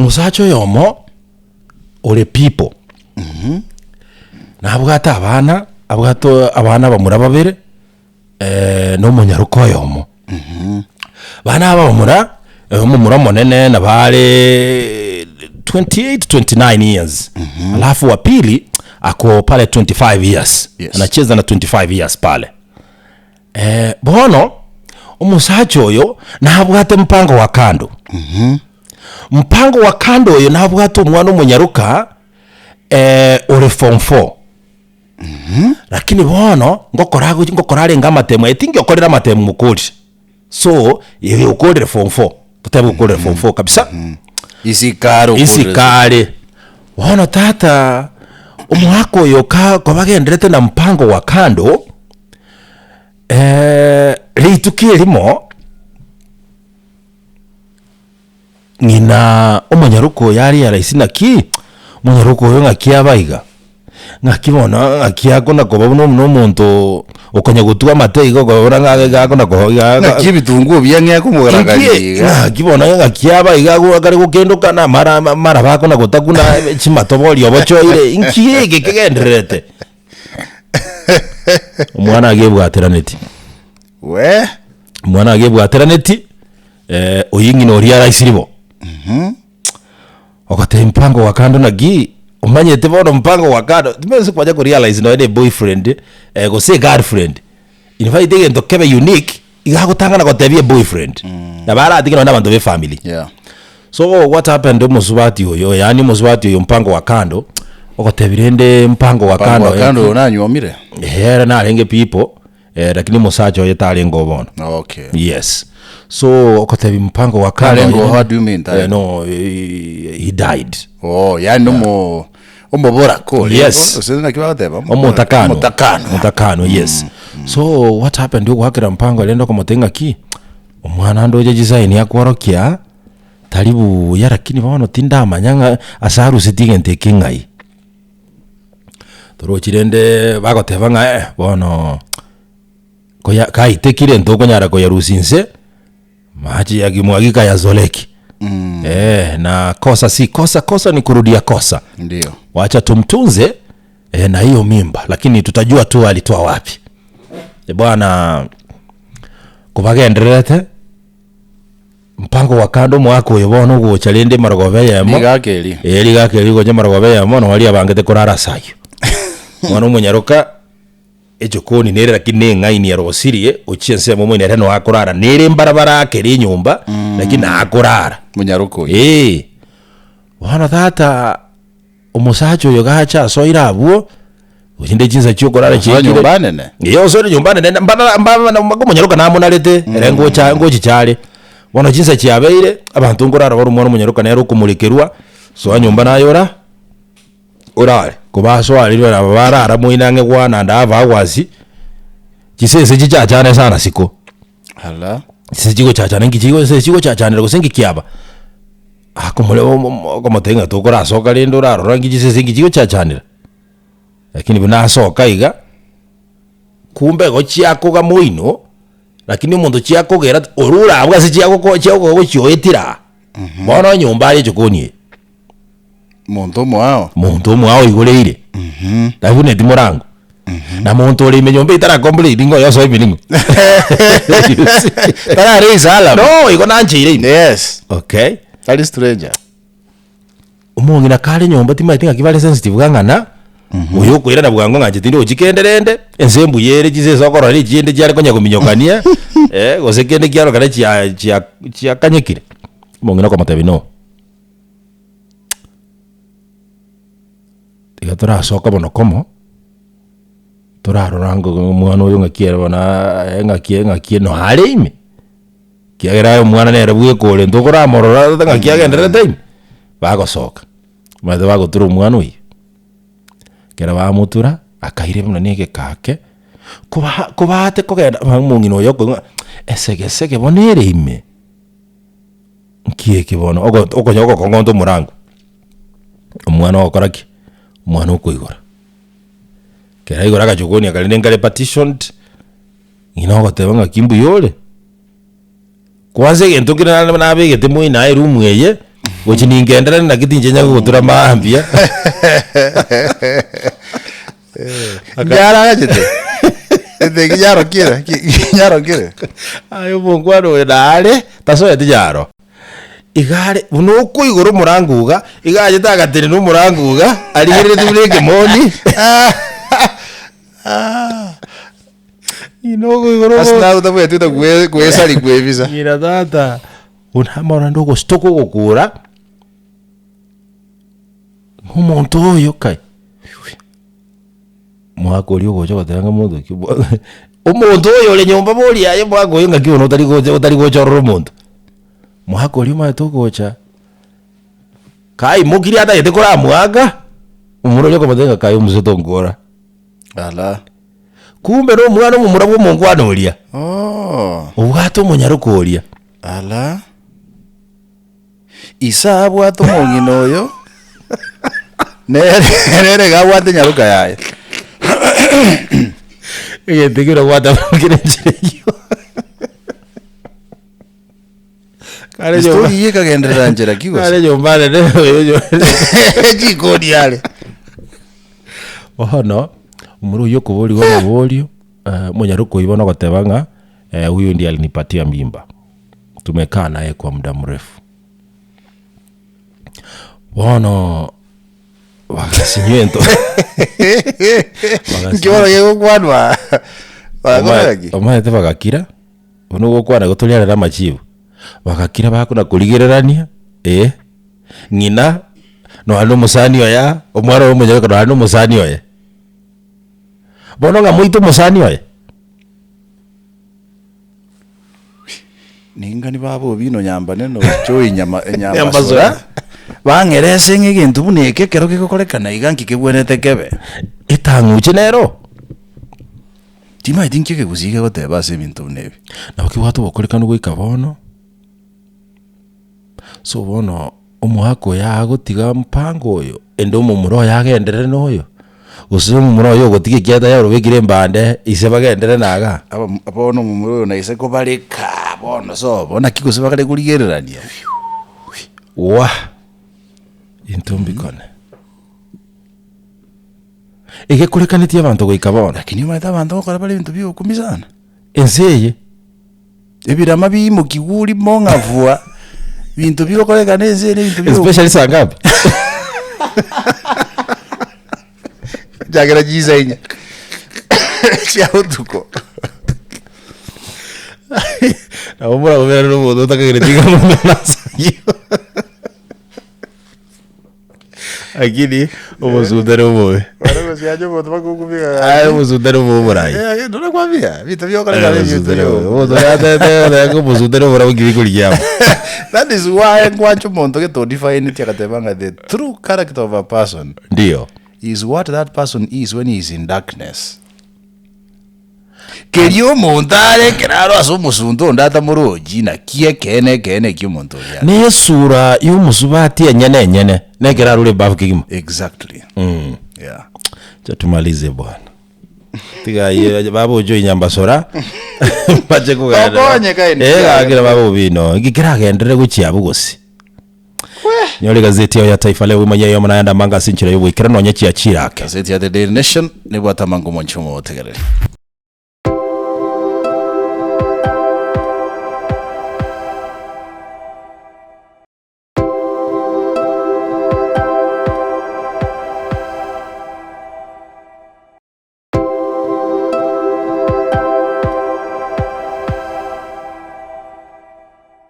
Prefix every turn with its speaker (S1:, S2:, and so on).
S1: Omosacha oyomo ore people, nabwate abana, abwate abana bamura babere, na omonyaroka oyomo. Bana aba bamura, omomura omonene nabo are 28, 29 years, alafu wa pili ako pale 25 years,
S2: Yes.
S1: anacheza na 25 years pale. Bono, omosacha oyo nabwate mpango wa kando. Mpango wa kando oyo nabwate omwana omonyaroka ore form four. Lakini bono ngokora agochi ngokora arenge amatemo aye tingiokorera amatemo mokorire. So, eye okorire form four, totebe okorire form four kabisa.
S2: Isikare okorire.
S1: Isikare. Bono tata, omwaka oyo ka kobagenderete na mpango wa kando, rituko erimo, Ng'ina omonyaroka oyo aria rahisi naki, omonyaroka oyo ng'aki aba iga? Ng'aki bono ng'aki akona koba buna buna omonto okonya gotwa amate iga okobora ng'a iga akona koba iga
S2: Ng'aki ebitunguo biang'ea komogaragaria
S1: Inki
S2: iga.
S1: ng'aki bono ng'aki aba iga agwo akare gokendoka na amara amaraba akona gotakuna chimatobori obochoire, inki eke kegendererete? Omwana agebwateraneti.
S2: Wee.
S1: Omwana agebwateraneti, eh, oyio ng'ina oria araisiri bo. Ogotebia mpango wa kando naki, omanyete bono mpango wa kando, timanyeti kwanya korealize nonya na eboyfriend, eh, gose egirlfriend, in fact egento kebe unique, iga agotang'ana gotebia eboyfriend, nabo aratige nonya na abanto ba efamiri.
S2: Yeah.
S1: So what happened omosubati oyo, yaani omosubati oyo mpango wa kando, ogotebia rende mpango wa
S2: Mpango
S1: kando
S2: wa kando oyo nanywomire?
S1: Eeh ere narenge people, eh, lakini omosacha oye tarenge oo bono.
S2: Okay.
S1: Yes. So okotebi mpango wa kando
S2: Tarenge oo,
S1: oye-
S2: how do you mean tarenge?
S1: Eh, no, eh, he died.
S2: Oh, yaani nomo omoboraka oria.
S1: Yes.
S2: Gose naki bagoteba?
S1: Omotakano.
S2: Omotakano.
S1: Omotakano, yes. So what happened ogoakera mpango rende okomotebia ng'aki, omwana ndoche chisaini akworokia, tari buya lakini bono tindamanya ng'a ase arusetie egento eke ng'ai. Torochi rende bagoteba ng'a eh, bono koya kaitekire ntokonyara koyarusia inse, mache yakimwagika yazoleki. Eh, na kosa si kosa, kosa ni kurudia kosa.
S2: Ndio.
S1: Wacha tumtunze eh, na hiyo mimba lakini tutajua tu alitoa wapi. Eh, bwana kobagendererete Mpango gwa kando omwaka oyo bono ogocha rende marogoba eyemo.
S2: Rigaka erio.
S1: Eh, rigaka erio rigocha marogoba eyemo noo riabangete korara ase ayio. Omwana omonyaroka, echokoni nere lakini na eng'aini yarosirie gochia ensemo moino ere noo akorara nere mbarabara ake ere enyomba, lakini noo akorara.
S2: Monyaroka oyio.
S1: Eh, bono tata. Omosacha oyo gacha asoire abwo, rende chinsa chi'okorara
S2: Osoa
S1: chiaikire.
S2: nyomba nene?
S1: Ee, osoire nyomba nene, mbana mbana omonyaroka namonarete, ere ngocha ngochicha are. Bono chinsa chiabeire, abanto nkorara bare omwana omonyaroka nere okomorekerwa, soa nyomba naye ora orare. Kobasoa riria aba barara moino ang'e one and half hours, chisese chichachane sana isiko.
S2: Ala.
S1: Chisese chigochachana inki chigo chisese chigochachanera gose inki kiaba. Akomore omo okomotebia ng'a tokorasoka rende orarora nki chisese inki chigochachanera. Lakini buna asoka iga, kumbe igo chiakoga moino, lakini omonto chiakogera orure abwo ase chiagoko chiagokoga gochioetire aa, bono nyomba are echokoni eye.
S2: Monto omoao.
S1: Monto omoao oigoreire, tabuneti morango, na monto ore ime nyomba etara complain ng'a oyo osoe ime ning'o. You see?
S2: Tara raise alarm.
S1: No, igo nancheire ime.
S2: Yes.
S1: Okay.
S2: Tari stranger.
S1: Omong'ina kare nyomba timanyeti ng'aki bare sensitive gang'ana, oyo okoirana bwango ng'a inche tindi gochia kende rende, ense mbuya ere chinse ase okorora echinde chiare konya kominyokania, gose kende kiarokana chia chia chiakanyekire. Omong'ina okomotebia no. Tiga torasoka bono komo, torarora ngo omwana oyo ng'aki ere bono aa ng'aki ng'aki noyo are ime, ekiagera aye omwana nere bweka ore ntokoramorora ng'aki agendererete ime, bagosoka, omanyete bagotura omwana oyio, ekero bamotura, akaira buna na egeka ake, koba kobaate kogenda omong'ina oyo okoigwa ng'a esegesege bono ere ime. Nki eke bono ogo okonya ogokongonta omorango, omwana ogokora ki? Omwana okoigora. Ekero aigora agachokoni aka rende nkare partitioned, ng'ina ogoteba ng'aki mbuya ore? Kwanza egento kere nare nabegete moino aye eroom eye. Gochi ningenderere naki tinche nyare gogotura mambia.
S2: Nyaragachete. Ete ki nyarokire, ki nyarokire.
S1: Aye omongwana oyo nare, tasoeti nyaro. Iga are, buna okoigora omorango iga, iga achete agatenena omorango iga, arigereretie buna ekemoni. Ng'ina okoigora
S2: Ase
S1: omo-
S2: naye otabwenereti ota kwe- kwesari kwebisa.
S1: Ng'ina tata, buna amorande ogostoka ogokura, ng'a omonto oyo kai, Omogaka oria ogocha ogoteba ng'a monto ki omonto oyo ore nyomba boria aye omogaka oyo ng'aki bono otari gocha otari gocha orore omonto. Omogaka oria omanyete ogocha, kaimokirie atagete koramoaka, omomura oria okomotebia ng'a kaye omosio tonkora.
S2: Ala.
S1: Kumbe na omwana omomura bwa omongwana oria,
S2: Oh.
S1: obwate omonyaroka oria.
S2: Ala. Ise abwate omong'ina oyo, nere nere iga abwate enyaroka yaye.
S1: Egento ekio nabwate kere enchera eyio. Kare nyomba
S2: Estori eyio ekagenderera nchera ki gose?
S1: kare nyomba nene
S2: Echikoni are.
S1: Bono, omoro oyio okoborigwa amaborio, omonyaroka oyio bono ogoteba ng'a huyu ndiye alinipatia mimba. Tumekaa naye kwa muda mrefu. Bono bagasinywa ento
S2: Nki bono gegokwanwa? Bagakora ki?
S1: Omanyete bagakira, buna ogokwana igo tori arere amachibu, bagakira bakona korigererania eh, ng'ina nonye na omosani oye aa, omwana oye omonyaroka nonye na omosani oye. Bono ng'a moite omosani oye.
S2: Ningani baba obino nyambane na ochoi nyama
S1: Nyambasura.
S2: nyambasura bang'ere ase ng'a egento buna eke ekero kegokorekana iga nki kebwenerete kebe.
S1: Etang'uche nero.
S2: Timanyeti nki ekegusii kegoteba ase ebinto buna ebi.
S1: Nabo kebwate obokorekanu goika bono, so bono Omogaka oyo agotiga mpango oyo, ende omomura oye agenderere na oyo, gose omomura oyo ogotiga ekiagera tayari obekire embande ise bagenderere na igaa.
S2: Aba bono omomura oyo naise kobareka bono sobo naki gose bakare korigererania.
S1: Wah! Intwe mbikone. Egekorekaneti abanto goika bono.
S2: Lakini omanyete abanto gokora bare ebinto bia obokumia sana.
S1: Ense eye.
S2: Ebirama biimokigwe orimo ng'a fua, binto bigokorekana ense ere ebinto bio
S1: Especially saa ngapi?
S2: Chakera chinsa inya chia botuko.
S1: Nabo moragoberane na omonto otakagereti ng'a momena ase ayio. Lakini omosunte na omobe.
S2: Bare gosiacha omonto bagokubiga
S1: Aye omosunte na omobe omorai.
S2: Eh, ndo nakwambia binto biokorekana
S1: Aye,
S2: ebinto
S1: omosunte na omobe.
S2: bio.
S1: Omonto oria atete omosunte na oborabu ki bikorigia amo.
S2: That is why nkwancha omonto gete odefineti agateba ng'a the true character of a person
S1: Ndio.
S2: is what that person is when he is in darkness. Keria omonto are ekero aro ase omosunte onde atamorochi, naki ekeene ekeene eki omonto oria are.
S1: Na esura ya omosubati enyene enyene, nekero arure ebafu kegima.
S2: Exactly. Yeah.
S1: Acha tumalize bwana. Tiga ayio baba ocho inyambasora bache kogenda.
S2: Tokonye kaini.
S1: Eh gakira baba obino. Inki keragenderere gochia abwo gose. Nyora egazeti yao ya Taifa Leo imanye eyomo naende amanga ase enchera y'oboikeranu nonya chia chirake.
S2: Gazeti ya The Daily Nation nebwate amango omonche omotegereri.